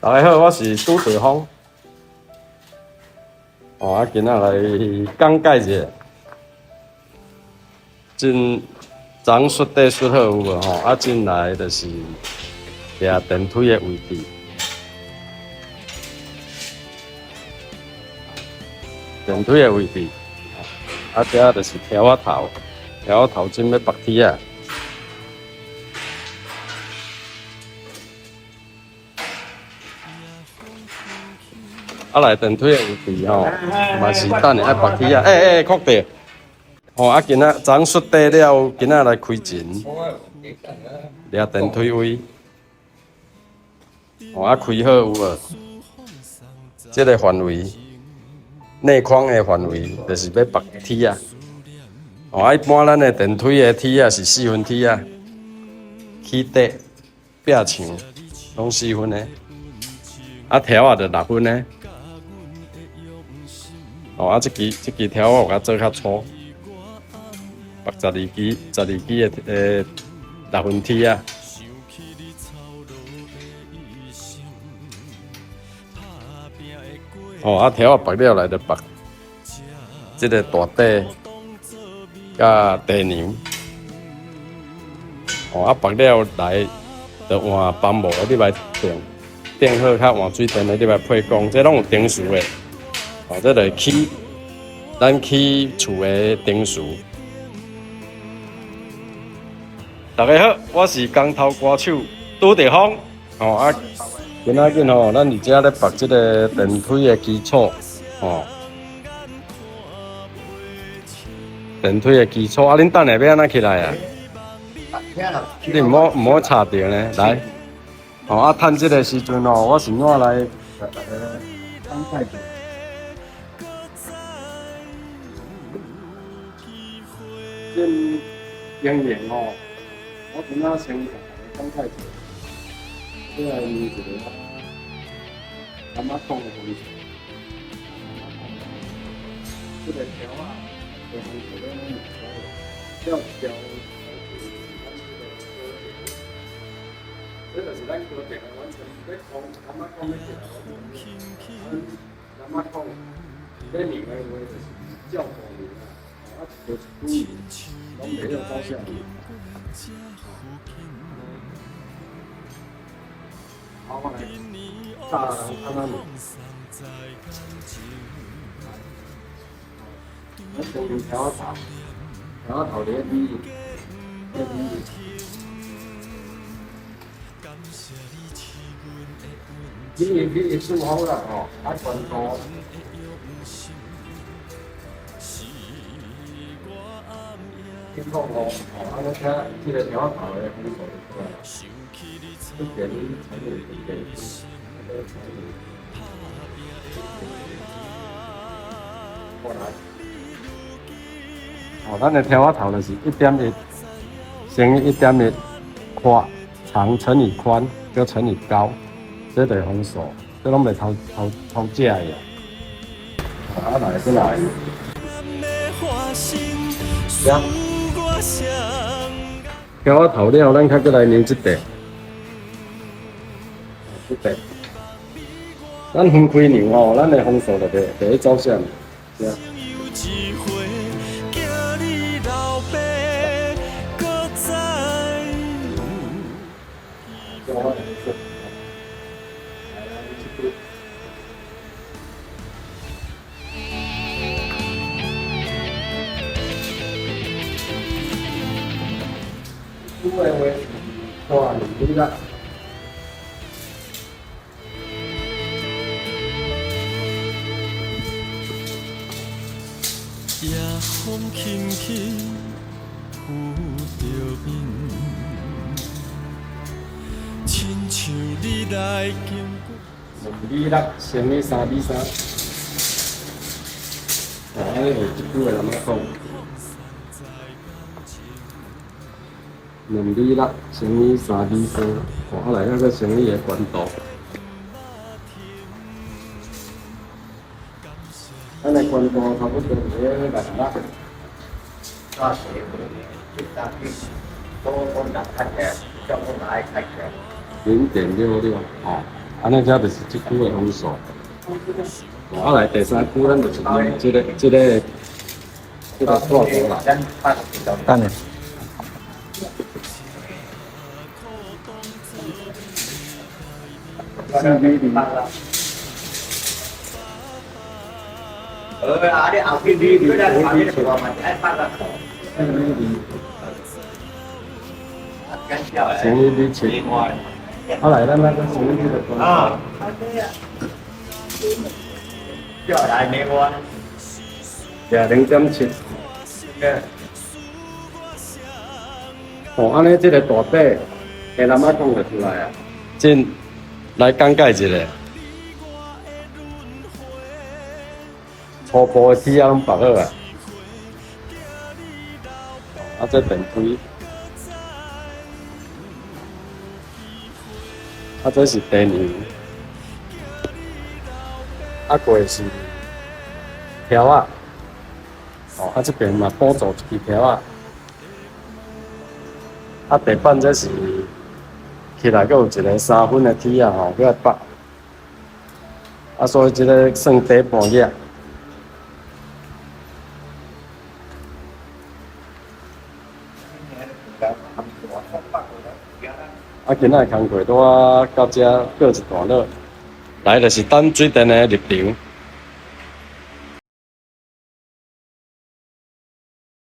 大家好，我是拄著風。哦，啊，今仔來講解一下，真昨雪底雪好有無吼？啊，進來就是掠電梯的位置，電梯的位置。啊，這就是柱仔頭，柱仔頭準欲縛鐵仔。啊，來電梯的位置吼，嘛是等下愛縛鐵仔。欸欸，確定。吼，啊，今仔昨雪底了，今仔來開錢，掠電梯位。吼，啊，開好有無？這个範圍，內框的範圍，就是欲縛鐵仔。吼，啊，一般咱的電梯的鐵仔是4分鐵仔，起底、壁牆攏四分的。啊，柱仔就6分的。哦，啊，這支柱仔有共做較粗，縛12支，12支的6分鐵仔。哦，啊，柱仔縛了來就縛這个大底佮地梁。哦，啊，縛了來就換帆布的入來釘，釘好較換水電的入來配管，這攏有程序的。哦，這就是起咱起厝的程序。大家好，我是工頭歌手拄著風。哦啊，今仔日吼，咱佇遮咧縛這个電梯的基礎。哦，電梯的基礎啊，恁等下欲按怎起來啊？你毋好插著呢，來。哦啊，趁這个時陣哦，我先怎來共大家講解者。真經驗吼，我今仔先共大家講解者，這來問一個感覺講的方式，這个條仔的方式咧，咱會知了調這就是咱工程的完成，欲講感覺講欲起來，咱感覺講欲量的話，就是照度量啊，啊，一條一支攏袂曉走啥。好，我來教人按怎量。咱先用柱仔頭，柱仔頭佇咧米，咧米。米數好啦吼，啊，懸度。1.5，吼，按呢聽這个柱仔頭的分數就出來了。一點乘以0.1，乘以過來。哦，咱的柱仔頭就是1.1乘以1.1寬長乘以寬，閣乘以高，這就是風數，這攏袂偷偷偷食的啊。啊，來過來。柱仔頭了，咱較閣來量這塊。這塊，咱分開量吼，咱的風數就袂袂去走啥物。對啊。有的話是大2米啦。夜風輕輕拂著面，親像你來經過。2米6乘以3米3。哦，按呢用這句話來講。2米6乘以3米3，哦，啊來，猶閣乘以的懸度。咱的懸度差不多佇咧6六。大水多多若較濟，照我嘛愛較濟。0.66，哦。按呢遮就是這區的風數。啊，來第三區，咱就是用這個帶過來。等下。4比2。4比2。4比7。啊，來，咱來個四比六。啊。0.7。哦，按呢，這个大底下南仔講就出來啊。這來講解一下，初步的鐵仔攏縛好啊。啊，這電梯，啊，這是地娘，啊，過是柱仔。哦，啊，這邊嘛補做一支柱仔。啊，地板這是起來，閣有一个3分的鐵仔吼，閣來縛。啊，所以這个算底盤額。啊，今仔的工課拄仔到遮告一段落，來就是等水電的入場。